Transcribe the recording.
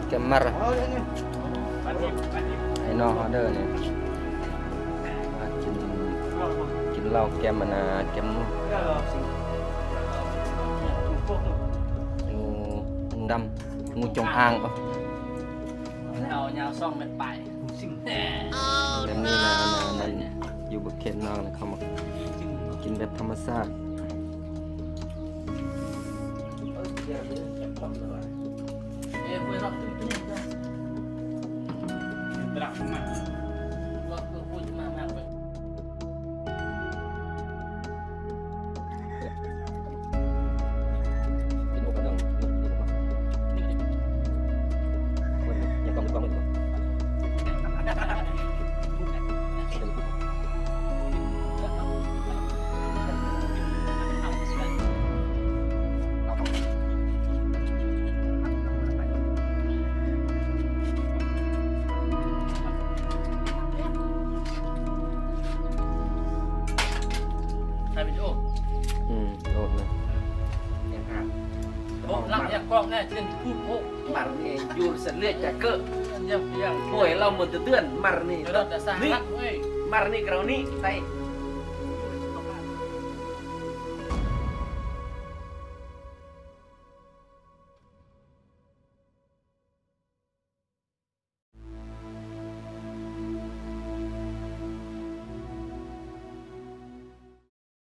ແກມມາ ໃຫ້ນ້ອງເຮົາເດີນີ້ ມາກິນ ກິນເຫຼົ້າແກມອັນນ່າ ແກມ ງ- ງູດຳ ງູຈົງອາງ ຍາວ ຍາວສອງແມັດປາຍ ແບບນີ້ນະ ອັນນັ້ນ ຢູ່ເຂດນອກນະ ເຂົາມັກກິນແບບທຳມະຊາດ. ຖ່າຍວິດີໂອ ອືມ ໂອເຄ ໂອ້ ລັກ ຢາກກອກແນ່ ເຊັ່ນ ໂອ້ ມານີ້ ຢູສະເລຈະເກີ ຢາກ ຢາກ ໂອ້ຍ ລາວມັນເຕືອນ ມານີ້ ນີ້ ມານີ້ ກະເຮົານີ້ ໄດ້